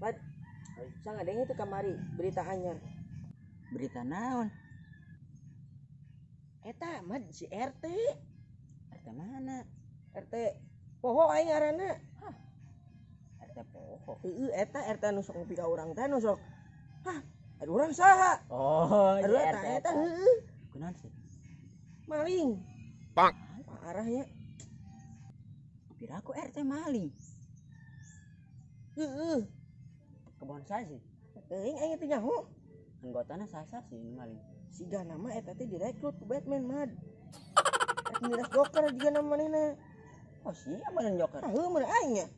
Mad, sangadeng itu kamari berita anyar. Berita naon? Eta mad si RT. RT mana? RT poho aing ngaranna. Hah. RT poho. Heeh, eta RT nu sok ngopi ka urang teh nu sok. Hah, ada urang saha? Oh, aduh, si eta RT eta heueuh. Kunaon sih? Maling. Bang. Parah ya. Piraku RT maling. Heeh. Kebon saya sih. Teuing aing teh nyaho. Anggotana sasa sih ini maling. Siga nama eta teh direkrut ku Batman mad. Rek miras Joker juga nama manehna. Oh, siapa mana Joker? Ah, heueuh mun aing nya.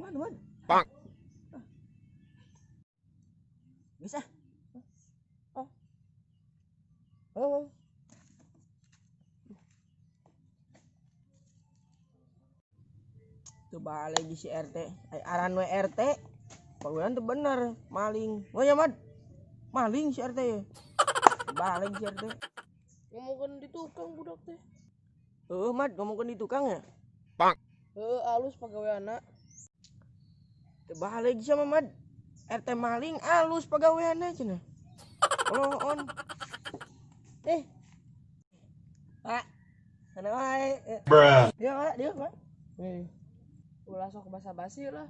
Mad, mad. Bang. Bisa. Oh. Oh. Tuh balik di si RT. Ay, aran we RT. Panggilan tuh bener, maling. Oh ya, Mad. Maling si RT. Balik si RT. Ngomongkeun di tukang budak teh. Heeh, Mad, ngomongkeun di tukang ya? Bang. Heeh, alus pagaweana. Teu balik sama Mad. RT maling alus pagaweana cenah. Oh, on. Eh. Pak. Sana wae. Bruh. Dia, Pak, dia, Pak. Nih. Ulah sok basa-basi lah.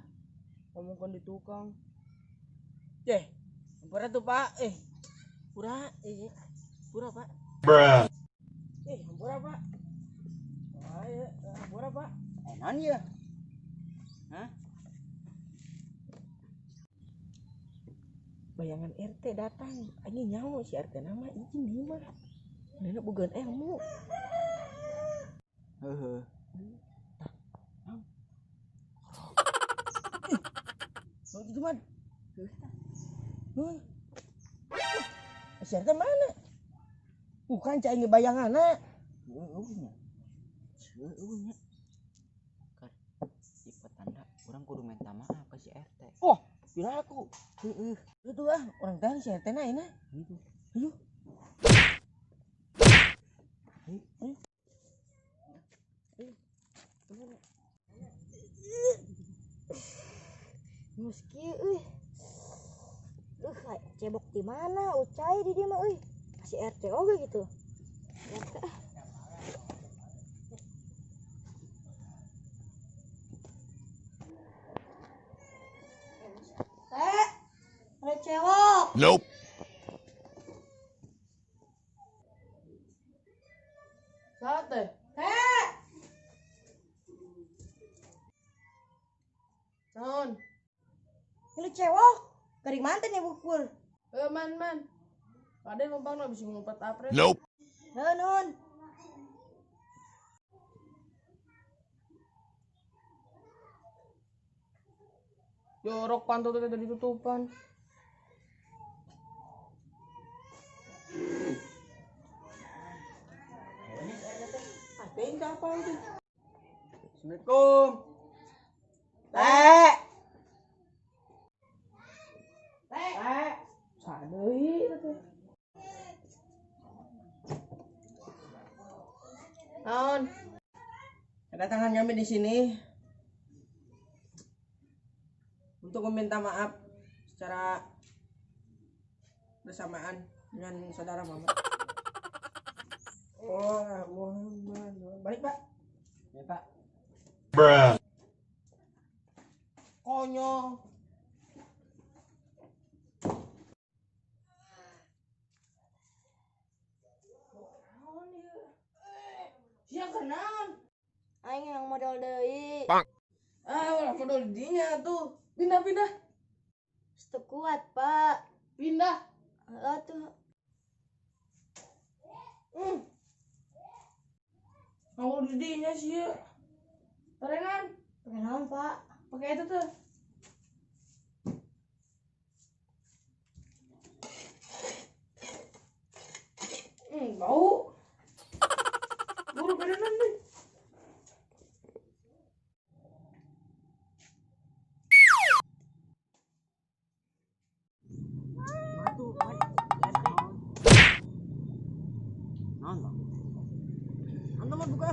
Ngomongkeun di tukang. Deh, ampura tuh, Pak. Pura, pura, Pak. Bruh. Ampura, Pak. Ayo, ampura, Pak. Naon ieu? Hah? Bayangan RT datang. Anjing nyaho si RT nama izin di mah. Nenek bogaan ilmu. Heeh. Oh, gitu, Mad. Hah? Si RT mana? Bukan cai ngebayanganna. Heueuh nya. Heueuh nya. Kar, ieu tanda urang kudu minta maaf ke si RT. Oh, kira aku. Heeh. Itu ah, orang tahu si RT na ini. Gitu. Ayo. Ayo, ayo. Ayo. Meski euy. Duh, cebok di mana? Ucai di dia mah euy. Si RT oge gitu. RT ah. Ada cewek. Nope. Saat teh. Teh. Naon? Lu cewek, garing mantan ya bukur. Man, man. Kade numpang no bisa ngumpet apre. Nope. Nuhun, nuhun. Jorok pantat teh tadi tutupan. Ah, teh apa itu? Assalamualaikum. Teh. Teh. Sadeui teh. Naon? Kedatangan kami di sini untuk meminta maaf secara bersamaan dengan saudara Muhammad. Oh, Muhammad. Balik, Pak. Ya, Pak. Bruh. Konyol. Sia kenaon? Aing yang modal deui. Bang. Ah, ulah modal dinya tuh. Pindah, pindah. Teu kuat, Pak. Pindah. Heeh tuh. Mau di dinya sih. Barengan. Pakai naon, Pak? Pakai itu tuh. Bau. Buru berenang nih. Naon, Bang? Anda mau buka?